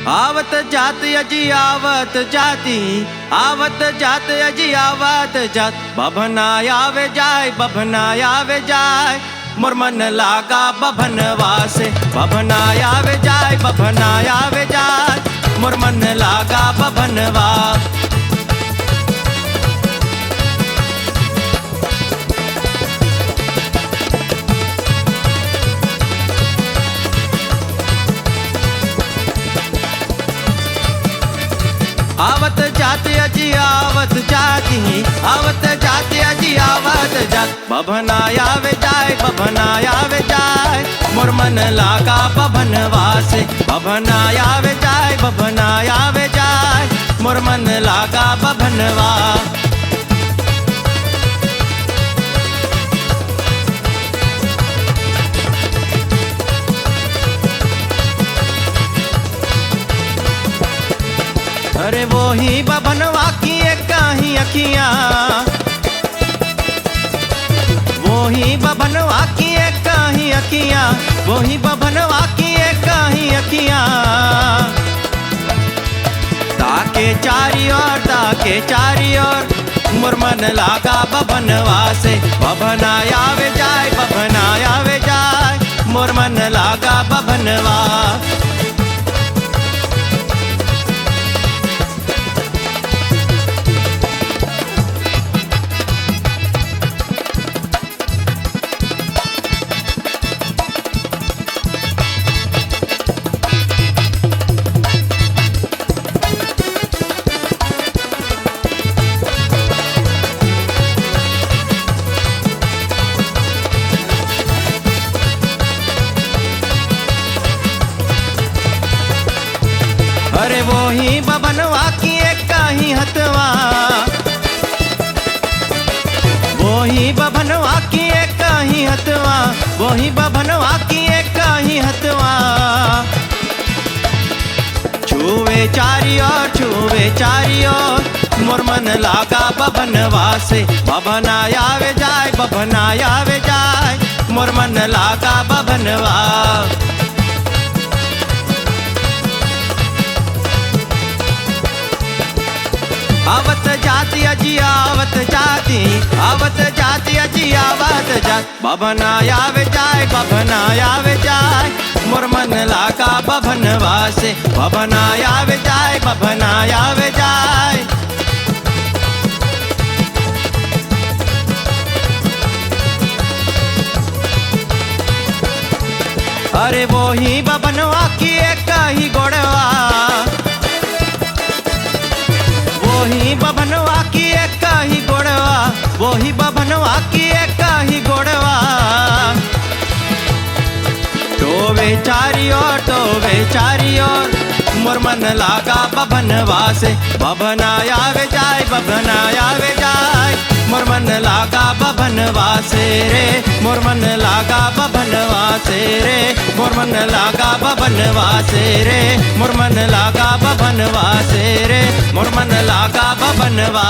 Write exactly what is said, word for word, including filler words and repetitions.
आवत जात अजी आवत जाती, आवत जात अजी आवत जात, बभना आवे जाय, बभना आवे जाय। मोर मन लागा बभनवा से, बभना आवे जाय, बभना आवे जाय। मोर मन लागा बभनवा। आवत जात अजी आवत जाती, आवत जात अजी आवत जात, बभना आवे जाय, बभना आवे जाय। मोर मन लागा बभनवा से, बभना आवे जाय, बभना आवे जाय। मोर मन लागा बभनवा। अरे वो ही बभनवा की एक ही अखियां, वो ही बभनवा की एक ही अखियां, वो ही बभनवा की एक ही अखियां। ताके चारी ओर, ताके चारी ओर, मोर मन लागा बभनवा से। बभना आवे जाय, बभना आवे जाय, मोर मन लागा बभनवा। अरे वो ही बभनवा की एक ही हथवा, वो ही बभनवा की एक ही हथवा, वो ही बभनवा की एक ही हथवा। छुवे चारी ओर, छुवे चारी ओर, मोर मन लागा बभनवा से। बभना आवे जाय, बभना आवे जाय, मोर मन लागा बभनवा। आवत जाती अजी आवत जाती, आवत जाती अजी आवत जात, बभना आवे जाय, बभना आवे जाय। मोर मन लागा बभनवा से, बभना आवे जाय, बभना आवे जाय। अरे वो ही बभनवा की एक ही गोड़वा, वो ही बभनवा की एक ही गोड़वा, वो ही बभनवा की एक ही गोड़वा। टोवे चारी ओर, टोवे चारी ओर, मोर मन लागा बभनवा से। बभना आवे जाय, बभना आवे जाय, मोर मन लागा बभनवा से रे, मोर मन लागा बभनवा से रे, मोर मन लागा बभनवा से रे, मोर मन लागा बभनवा से रे, मोर मन लागा बभनवा।